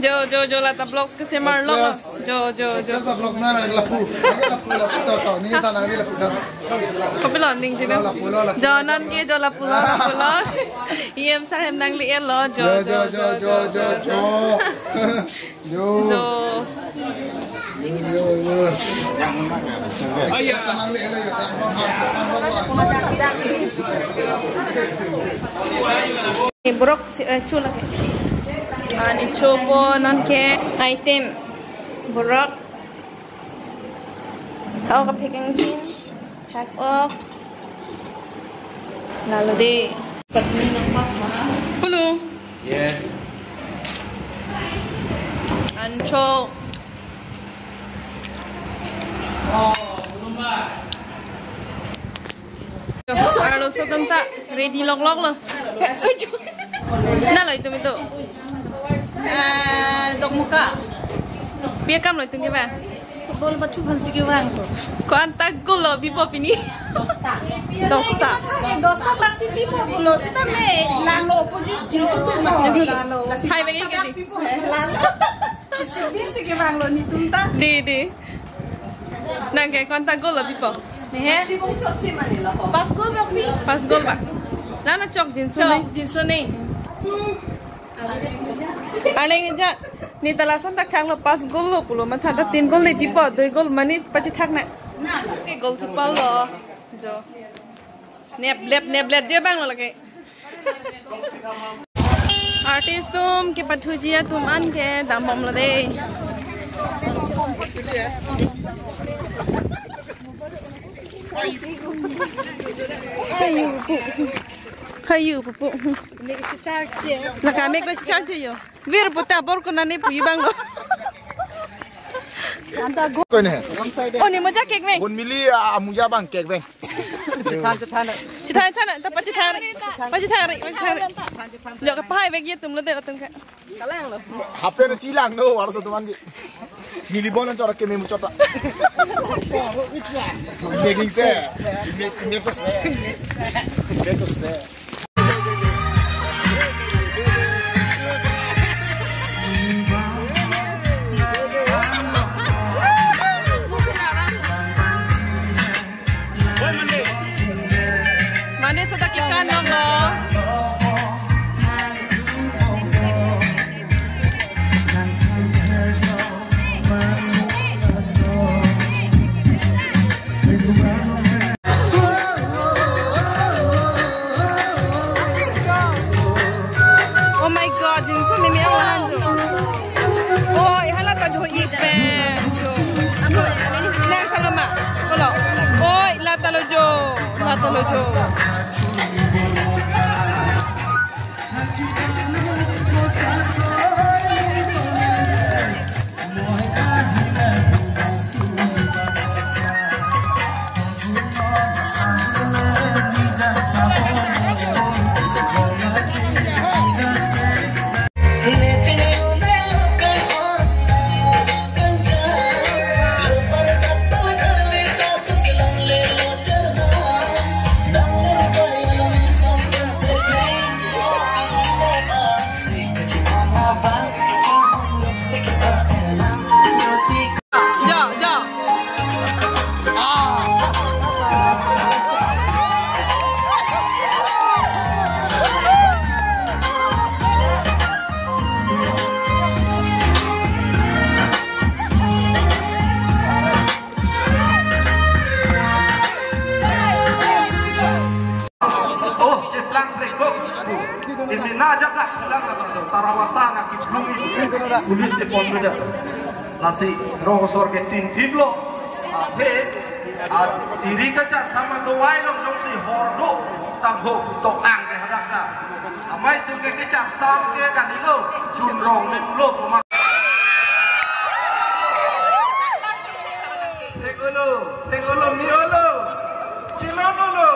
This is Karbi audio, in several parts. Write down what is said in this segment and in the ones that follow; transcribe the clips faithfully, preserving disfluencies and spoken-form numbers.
Jo, jo, jo, lata vlogs ke semar lo. Jo, jo, jo. Actress vlog na lapu. Lapu, lapu to to. Ni ta nang ni lapu to. Kopilo ning jino. Lapu lo, lapu. Jo non ke jo lapu lo, lapu lo. E M sir hem nangli-et lo. Jo, jo, jo, jo, jo, jo. Jo. Jo. Jo, jo, jo. Aya. Ni borok si, eh, chu lake. Ani chopo non ke item. Borok. Thau kaphek angkin. Pack ok. Lalo de. Chutney nang pas ma. Hello. Yes. Ancho. Arloso atum ta ready lok lok lo. Na lo itum itum. Eh, dokmoka. Pi akam lo itum ke ba? Football bachu phansi kevang to. Ko-an ta goal lo bipo pini? Dosta. Dosta. Dosta bak si bipo goal lo. Sita me lang lo opposite jinsu tu mati. Hai bagi ke di. Bipo hai lang. Jinsu din si kevang lo netum ta. Di, di. Nang ke ko-an ta goal lo bipo? Ni he. Pas goal bak ni. Pas goal bak. Lana chok jinsu ni. Chok jinsu ni. Arleng ejat, ne ta lason thakthak lo, pas goal lo pulo, matha ta tin goal le pipo, dui goal mane pachethak na. Ke goalkeeper lo. Jo. Nep lep, nep lep je bang lo lake. Artist atum kepathuji atum an ke dambom lo de. Hayu pupu. Hayu pupu. Mek si charge. Laka mek si charge yo. Vir puta bor ko nane pu ibang lo. Koi ne? Oh, ne moja kek mek. Gun mili a, amuja bang kek bang. Chethan, chethan. Chethan, chethan, ta pachethan. Pachethan, pachethan. Jo kapahai bag ye tum lo de atum ka. Kalang lo. Hape ne chilang no, harus satu mandi. Nili bonan chora keme muchota. Making se. Make, make se. Make se. Mane sudah kikan nong lo. Oh my God, jinsu mimi awan tu. Oi, hala ta jo ik pen. Nang kalo ma. Kalo. Oi, la ta lo jo. La ta lo jo. Jo, jo. Oh, cheplang plek kok. Ini na jaga silang na to. Tarawasa na kiplung ini. Police si pon beda. Lasi rong sor ke tin tin lo. Ape, a, iri kachat sama dowai long jongsi hordo. Tangho tok ang ke hadak na. Amei atum ke kachat sam ke kan ilo. Chun rong ni pulo puma. Thek olo, thek olo, mi olo. Chilon olo.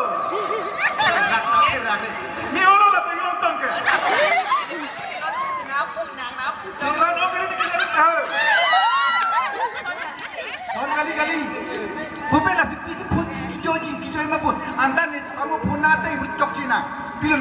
Mi olo la pengon tong ke. Chilon olo ke ni kita tahu. Hon kali kali. Bupela fifty si phun kijo jin kijo ma phun. Anta ni amo phun na te chok china. Pilon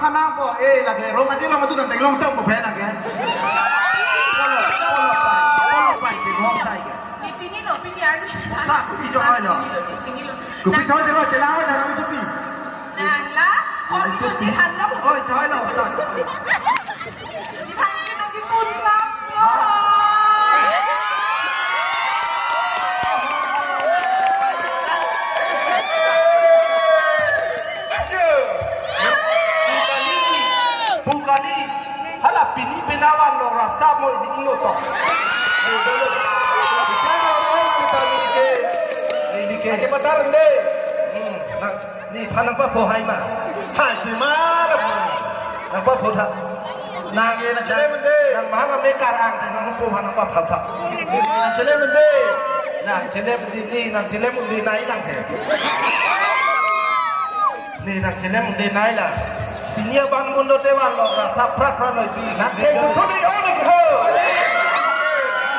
thana po, eh, lake, rong aji long atu nang long tong po phe nang ke. Polo, polo pai, polo pai, ke long tai ke. Ni chinilo, pini arni. Ta, kopi choi lo. Chinilo, ni chinilo. Kopi choi lo, chelang lo, nang supi. Nang la, kopi choi, chelang lo. Oi, choi lo, ta. Di bang ke nang di pun klap. Bugadi. Hala pini penawan lo rasa mo ini ino to. Ini ke. Ake patar ende. Hmm, nang, ni phan nangpapho hai ma. Hai, si ma. Nangpapho tha. Nang ye nang chelem ende. Nang mahang ame karang, nang hupo phan nangpapho tha. Nang chelem ende. Nang chelem ende, ni nang chelem ende nai lang he. Ni nang chelem ende nai lang. Pini abang mundo tewan lo, rasa prak prak lo isi. Nang ke tu tu ni, oh, ni ho.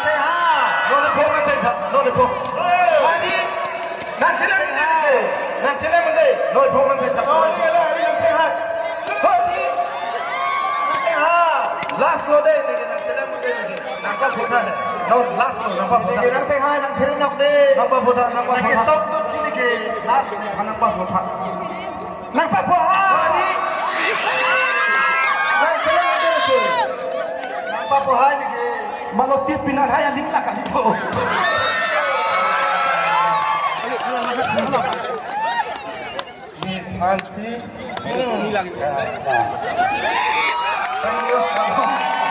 Te ha. Lo le phone nang te tha, lo le phone. Ani. Nang chelem ende, nang chelem ende. Noi phone nang peta. Oh, ni la, ni nang peta. Oh, ni. Nang peta. Last lo de, ni nang chelem ende, ni. Nangpapho tha. No, last lo, nangpapho tha. Ni nang peta, nang chelem nok de. Nangpapho tha, nangpapho tha. Nang ke sok tu chini ke. Last ni, nangpapho tha. Nangpapho tha. Oh, ni. Nang chelem ende, ni. Nangpapho tha, ni ke. Maloti pinat hai aling la kali po. Ni fancy. Hmm.